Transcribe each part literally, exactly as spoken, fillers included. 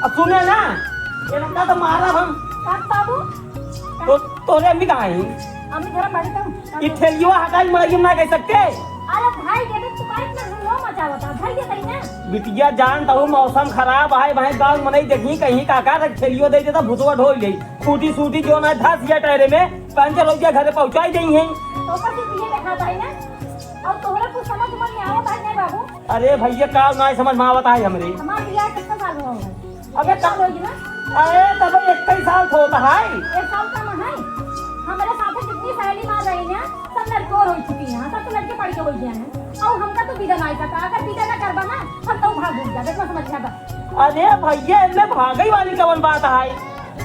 अब सुने ना, ये लड़का तो मारा हम। का बाबू? तो तोरे अम्मी कहाँ है? अम्मी घर में बैठे हैं। ये ठेलियो हटाई मारी हम ना कह सकते। अरे भाई, ये तो तू काहे इतना हंगामा मचावत है? भाई, ये सही ना? बिटिया जान, तहु मौसम खराब है भाई, गाँव मनई देखी कहीं काका रख ठेलियो दे देता, भुतवा ढोई ले। फूटी सूटी जो ना धस या टायरे में, पंचर हो गया, घरे पहुँचाई देई है। तो ऊपर से तुझे देखा था ना? और तोहरा कुछ समझ में नहीं आवत है नहीं बाबू? अरे भैया, का ना समझ में आवत है हमरे? हमार बियाह कितना साल हुआ है? अबे एक साल होई ना? अरे तब इक्कीस साल तो होता है। एक साल कम है। हमारे साथ जितनी सहेली मार रही हैं, सब लड़के और हो चुकी हैं, सब तो लड़के पढ़ के हो गए हैं। और हमका तो बिदा नहीं करता, अगर बिदा ना करबा ना, हम तो भाग भूल जाते, इतना समझ जाता। अरे भैया, इनमें भागई वाली कवन बात है?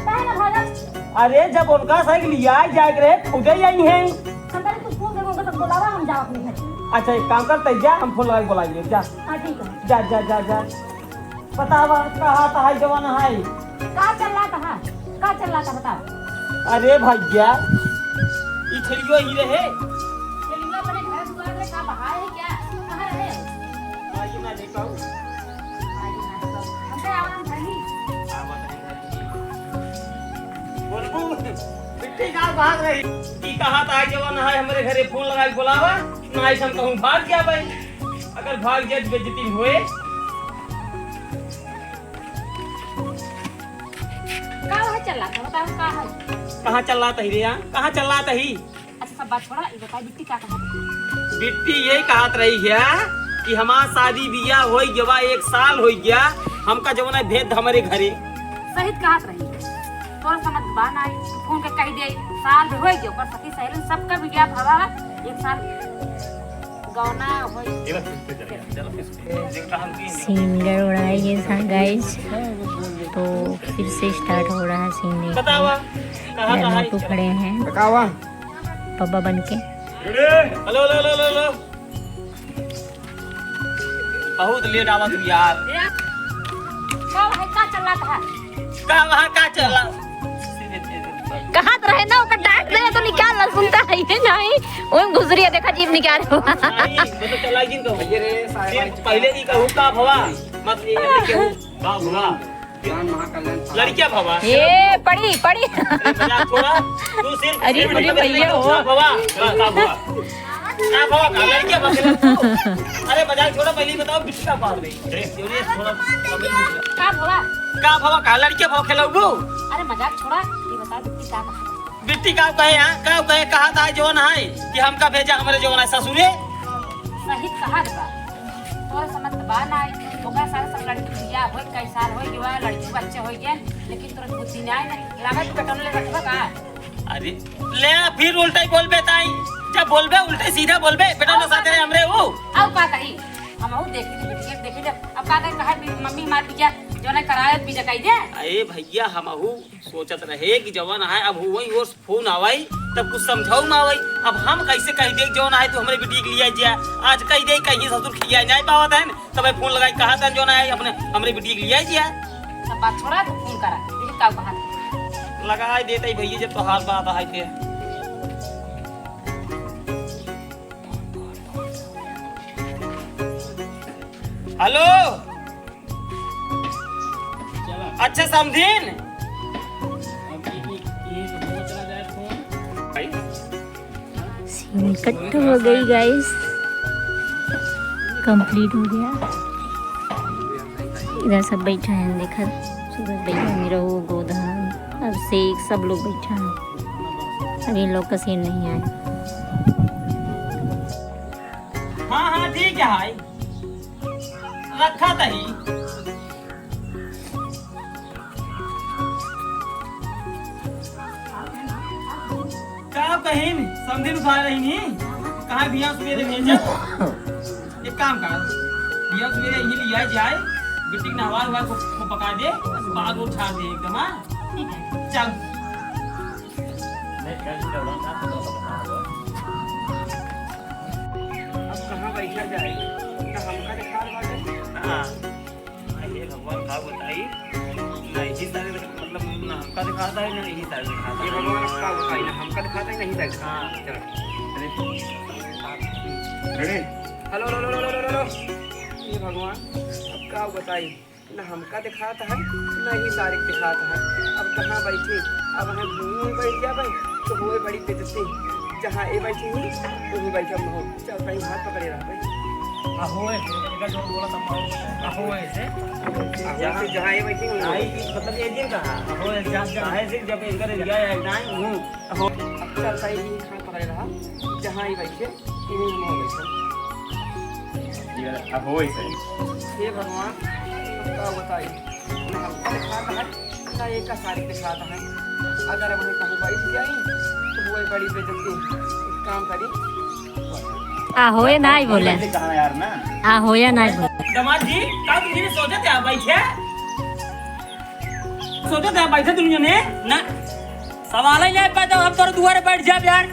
काहे ना भागब? अरे जब उनका सही लिया जाए के रहे, खुदे ही आई हैं। हम कहे, "तू फोन करके उनका सब बुलावा, हम जाओ अपने घर।" अच्छा, एक काम कर, तै जा, हम फोन लगा के बुलाएंगे, जा। हाँ, ठीक है। जा, जा, जा, जा। बतावा, कहा था हाई जवान हाई? का चल रहा था? का चल रहा था, बताओ। अरे भैया, ई छड़ियो ही रहे। छड़ियो अपने घर दुआर में का बहाए है क्या? कहाँ रहे? आइए ना, देखो। आइए ना, देखो। हमसे आवाज भरी। बोलबू, बिट्टी का भाग रही? ई कहा था हाई जवान हाई, हमरे घरे फोन लगा के बुलावा, ना ऐसा कहूँ भाग जा भाई। अगर भाग जाए तो बेइज्जती होए। का वह चल रहा था? बताओ, का है? कहाँ चल रहा था ही रे यार? कहाँ चल रहा था ही? अच्छा, सब बात छोड़ा, ये बताओ, बिट्टी का कहा था? बिट्टी यही कहत रही है कि हमार शादी बियाह हो गया, एक साल हो गया, हमका जवन है भेज द हमरे घरे। सही कहत रही है, तोर समझ बा ना, तू फोन के कह दे, साल भी हो गया, ओकर सखी सहेली सबका बियाह भवा, एक साल गौना होई। सीन गड़बड़ाई गई था, गाइस। तो फिर से स्टार्ट हो रहा है सीन। देखो, बतावा, कहाँ, कहाँ मोटू खड़े हैं बतावा। पब्बा बन के। हेलो, हेलो, हेलो, हेलो, हेलो। बहुत लेट आवा तू यार। का भाई, का चल रहा था? का वहाँ का चला? कहत रहे ना, ओकर डांट दे तो निकाल ला, सुनता है ये नहीं। ओए घुसरी है, देखा जीभ निकाल। नहीं, मैं तो चला ही नहीं कहूँ। ये रे, सारे सिर्फ भाई पहले ही कहूँ, "का भवा?" मत ये, ये कहूँ, "का भवा?" जान महाकल्याण। लड़किया भवा। ये पड़ी, पड़ी। अरे मजाक छोड़ा, तू सिर्फ अरे, एक अरे मिनट भैया, में हो। "का भवा?" हाँ, का भवा? का भवा का लड़किया भवा खेला तू? अरे मजाक छोड़ा, पहले ही बताओ बिट्टी का बात नहीं। अरे, अरे, थोड़ा का भवा? का भवा का लड़किया भवा खेलौबू? अरे मजाक छोड़ा, ये बता बिट्टी का कहा? बिट्टी का कहे, हाँ? का कहे, कहा था जवन है कि हमका भेजा हमरे जवन है ससुरे? सही कहा बा। तोर समझ बा ना, ओकरा सारे सब लड़की बियाह होई, कई साल होई, युवा लड़की बच्चे होई गए, लेकिन तोर बुद्धि ना आए ना, लागत बेटन ले रखबा का? अरे, ले, फिर उल्टा ही बोलबे ताई। जब बोलबे, उल्टे सीधा बोलबे। बेटा, ना साथे रे हमरे वो। अब का कही? हमहू देखी थी, बिटिया के देखी थी। अब का कही, कहा, "मम्मी, हमार बिटिया जो ना कराए, बिटिया कही दे।" अरे भैया, हमहू सोचत रहे कि जवन है, अब वही ओर फोन आवई, तब कुछ समझाऊ में आवई। अब हम कैसे कह दे, जवन है, तू हमरे बिटिया के लिया जा। आज कह दे, कहीं ससुर खिया नहीं पावत है। तबे फोन लगाई, कहा था जो ना आई अपने, हमरे बिटिया के लिया जिया। सब बात छोड़ा, तू फोन करा, देखी का कहा था। लगाई देते ही भैया, जब तो हाल बात आई थे। हेलो, अच्छा समधिन। सीन कट हो गई गाइस, कंप्लीट हो गया। इधर सब बैठा है, देखा सूरज भैया, निरहू, गोधन, अभिषेक, सब लोग बैठा है। अब इन लोग का सीन नहीं आया। हाँ हाँ ठीक है, हाय रखा तही। का कहिन, समधिन उठा रही नी? कहाँ बिया सुबेरे भेजे? एक काम कर, बिया सुबेरे यहीं लिया जाए, बिटिक नहवा हुआ को, को पका दे, बाल वो छाड़ दे एकदम, हाँ? ठीक है। चल। अब कहाँ बैठा जाए? ना हमका दिखा रहा है। हाँ। अरे भगवान, का बताई? ना यही सारे, मतलब, ना हमका दिखाता है, ना यही सारे दिखाता है। ये भगवान, अब का बताई? ना हमका दिखाता है, ना यही सारे दिखाता है। हाँ। चलो। अरे। अरे। हेलो, हेलो, हेलो। ये भगवान, अब का बताई? ना हमका दिखात है, ना ही सारे के दिखात है। अब कहाँ बैठी? अब हम हुईं बैठ जाबे, तो हुए बड़ी बेइज्जती। जहाँ ए बैठी ही, वहीं बैठब हम। चल, कहीं हाथ पकड़े रहबे। अहो, ऐसे, इनका जो बोला था, अहो, ऐसे। अहो, ऐसे, जहाँ ए बैठी हुई। आई, मतलब, ये दिन कहाँ? अहो, ऐसे, जहाँ, जहाँ, काहे से जब इनका area है, ना ही हूँ। अहो। अब चल, कहीं ही हाथ पकड़े रहा, जहाँ ए बैठे। इन्हीं हम हो गए। ये वाला, अब हो ही सही। हे भगवान, अब का बताई? ना हमका दिखात है, ना एका सारे के दिखात है। अगर अब हम कहूँ बैठ जाई, तो वो बड़ी बेइज्जती। एक काम करी। आ होए नाई बोले। ऐसे कहा यार ना। आ होए नाई बोले। दामाद जी, का तुम ये सोचत है बैठे? सोचत है बैठे तुम जने? ना। सवाल ही नहीं पैदा, हम तोरे दुआरे बैठ जाब यार।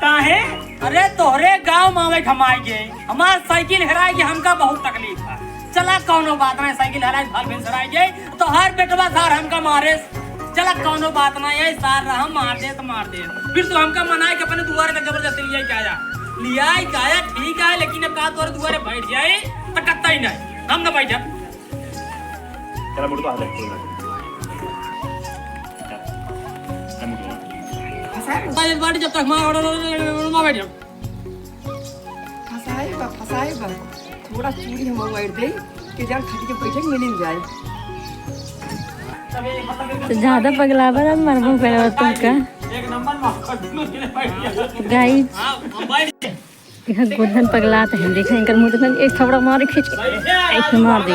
काहे? अरे तोहरे गाँव में आवे घमाई गए, हमार साइकिल हेराई गए, हमका बहुत तकलीफ है। चला कौनो बात नहीं, साइकिल हेराई भाल भेंस हेराई गए, तो हर बेटवा सार हमका मारे। चला कौनो बात नहीं है, सार रहा मार दे तो मार दे। फिर तू हमका मनाए के अपने दुआरे का जबरदस्ती लिया के आया, लिया के आया ठीक है, लेकिन अब का तोरे दुआरे बैठ जाए तो कत्ता ही नहीं, हम ना बैठब। चला, मुड़ तो हाथ रख, कोई ना। चल, मुड़ तो। फंसाए बा। बाड़ी जब तक मार, मार, मार, मार, मार, मार, मार। फंसाए बा, फंसाए बा। थोड़ा चूड़ी हम मार दे, कि जान खटिया बैठे मिल जाए। तो ज्यादा पगला बा, मरबो करब तुमका। एक नंबर मार, दुनू जने बैठ गया। Guys, हाँ, हम बैठ गए। यहाँ गोधन पगलात है, देखा इनकर मुंह देखा, एक थपड़ा मारे खींच के, ऐसे मार दे।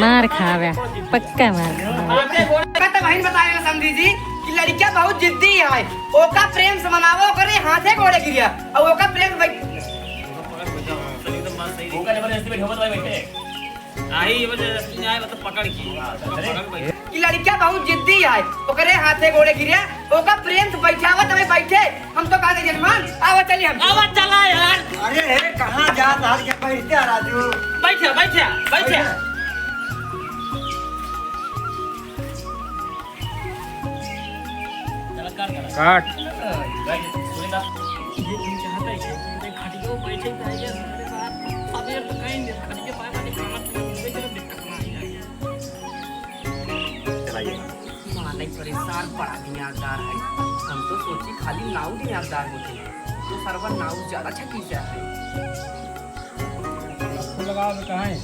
मार खावे, पक्का मार खावे। का तो बहिन बताए ना समधी जी कि लड़कियां बहुत जिद्दी है, ओका प्रेम से मनावो करे हाथे गोड़े गिरिया, और ओका प्रेम से बैठ- ओका जबरदस्ती बैठो, भाई बैठे। आई, ये जबरदस्ती नहीं आए, मतलब पकड़ के। हाँ, पकड़ के बैठ। कि लड़कियां बहुत जिद्दी है, ओकरे हाथे गोड़े गिरे, ओका प्रेम से बैठावा तबे बैठे। हम तो कहा थे जजमान, आवा चलिए हम। आवा चला यार। अरे हे, कहाँ जात आज के बैठते हैं राजू? बैठे, बैठे, बैठे। चला काट, काट। काट। ये तुम चाहता है कि ये खटिया बैठे जाइए, हमारे साथ। अब ये तो कहीं नहीं, खटिया पाए वाली खाना पीना, मुंबई तरफ दिक्कत ना आ जाए। चलाइए। मालिक परेशान बड़ा दिमागदार है। हम तो सोची खाली नाऊ दिमागदार होते हैं, तो सरवा नाऊ ज्यादा छकी से है। लगाओ तो कहाँ है?